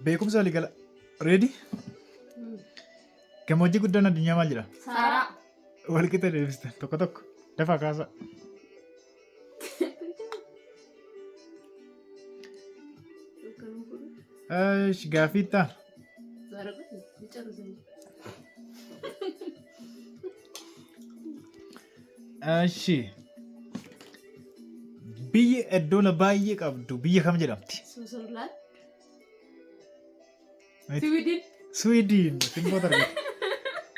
Beekumsa waliigala. Ready? Gammoojjii guddaan addunyaa maal jedhama? Saaraa. Walqixa deebistan tokko tokko. Dafaa kaasaa. Eish, gaaffii itti aanu. Eshi. Biyyi iddoola baay'ee qabdu biyya kam jedhamti? Suusurlaan. Siwiidin. Swiidin simboota argate.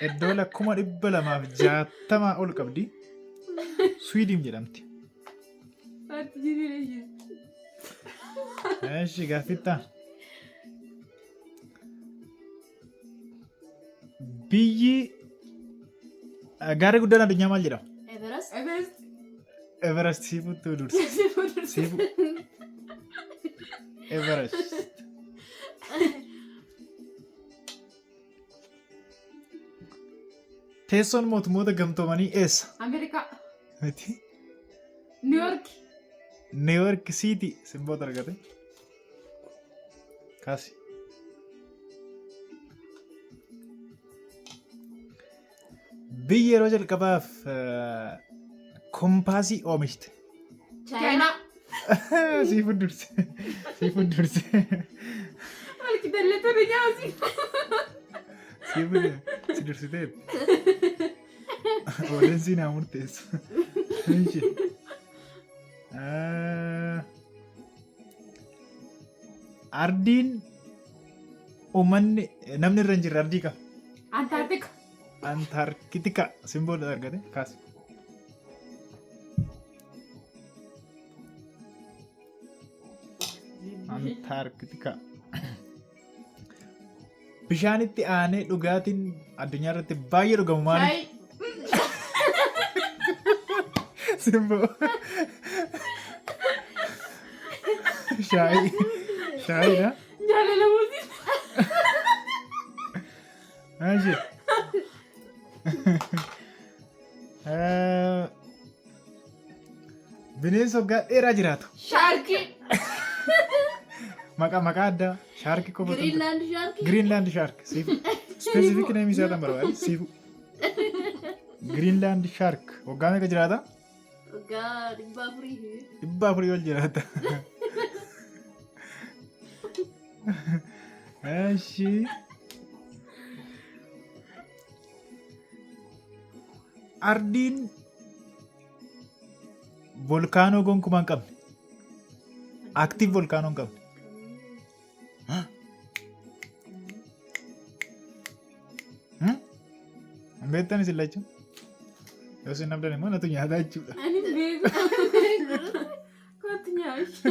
Iddoola 260,000 ol qabdi. Swiidin jedhamti. Ati jireenya. Eshi gaaffii itti aanu. Biyyi gaarri guddaan addunyaa maal jedhama? Everest. Everest. Everest siifuutti dursa. Siifu. Everest. Teessoon mootummoota gamtoomanii eessa? Ameerikaa. Miti. New York. New York City simboota argate. Kaasi. Biyyi yeroo jalqabaaf kompaasii oomishte. Chaayinaa. Siifuu durse. Siifuu durse. Walqixallee ture nyaasi. Siifuu si dursiteetti. Odeensii naa murteessu. Inshi. Ardiin uummanni namni irra hin jirre ardii kam? Antaartika. Antaarkitika simboon argate kaas. Antaarkitika. Bishaanitti aanee dhugaatiin addunyaa irratti baay'ee dhugamu maali? Shaayii. Simboo. Shaayii. Shaayiidha. Jaalala muuzii. Ashi. Bineensa waggaa dheeraa jiraatu. Shaarkii. Maqaa maqaa addaa shaarkii qofa otoo hin Giriinlaand shaarkii. Greenland shark. Siifu. Specific name isaa tan barbaade. Siifu. Greenland shark. Waggaa meeqa jiraata? Waggaa 400. 400 ol jiraata. Eshi. Ardiin volkaanoo gonkumaa hin qabne. Active volkaanoo hin qabne. Hmm? Hin beektan isin lachuu? Yoo isin dhabdan immoo natu nyaataa jechuudha. Ani hin beeku. Kootu nyaata.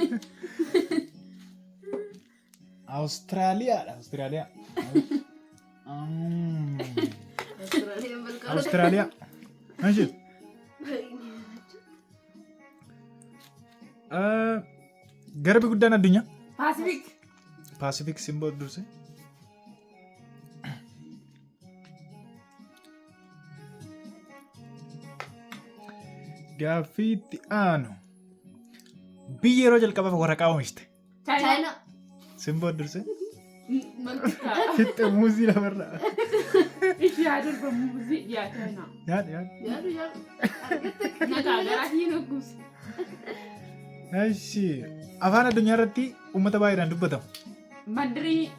Awustiraaliyaadha. Awustiraaliyaa. Awustiraaliyaan volkaanoo. Awustiraaliyaa. Mashi. Garbi guddaan addunyaa. Paasifik. Paasifik simboo durse. Gaaffii itti aanu. Biyyi yeroo jalqabaaf waraqaa oomishte. Chaayinaa. Chaayinaa. Simboo durse. Mankitaa. Fixxe muuzii lafarraa. Ishee haa darba muuzii yaa Chaayinaa. Nyaadhu nyaadhu. Yaadu yaadu. Argatte. Nagaa garaa hin hogguusu. Eshi. Afaan addunyaa irratti uummata baay'eedhaan dubbatamu. Mandiriinii.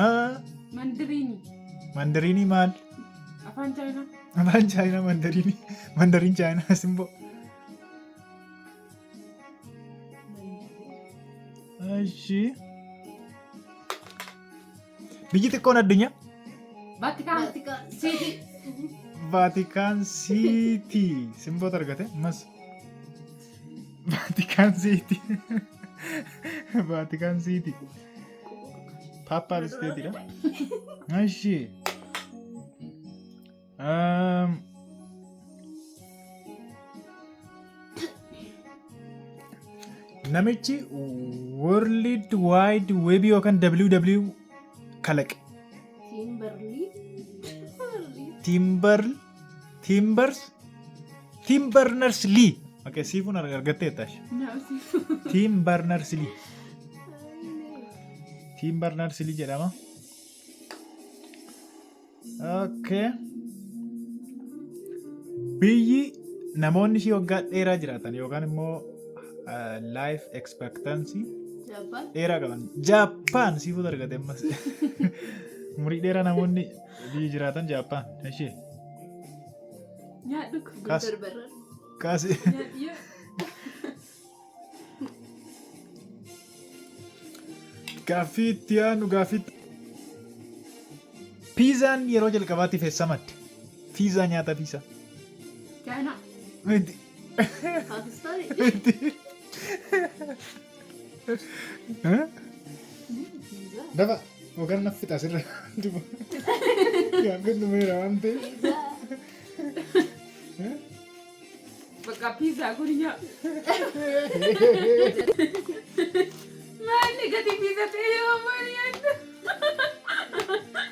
Ah, Mandiriinii. Mandariinii maal? Afaan Chaayinaa. Afaan Chaayinaa mandariinii. Mandariin Chaayinaa simboo. Eshi. Biyyi xiqqoon addunyaa Vaatikaan. Vaatikaan. Siitii. Vaatikaan Siitii. Simboota argate mas. Vaatikaan Siitii. Vaatikaan Siitii. Paappaa Isteetidha. Eshi. Namichi World Wide Web yookaan WW kalaqe. Tiimbarlii. Timber Timbers Tim Berners Lee. Okay, siifuun argatteetta. Tim Berners Lee. Tim Berners-Lee jedhama. Okay. Biyyi namoonni ishii waggaa dheeraa jiraatan yookaan immoo life expectancy Jaappaan. dheeraa qaban Jaappaan siifuu argate ammas. Umurii dheeraa namoonni biyyi jiraatan Jaappaan. Ishee Nyaadhu. Kaas. Barbarra. Kaasi. Nyaadhu. Gaaffii itti aanu gaaffii. Piizaan yeroo jalqabaatiif eessa madde? Piizaa nyaata piizaa. Chaayinaa. Miti. Paakistaan. Miti. Eh? Piizaa. Dafa yookaan na fixa asirra. Gaaffiin dhumeera waan ta'eef. Piizaa. Bakka piizaa kun nyaadhu. Maalli gati piizaa ta'e yoo ammoo.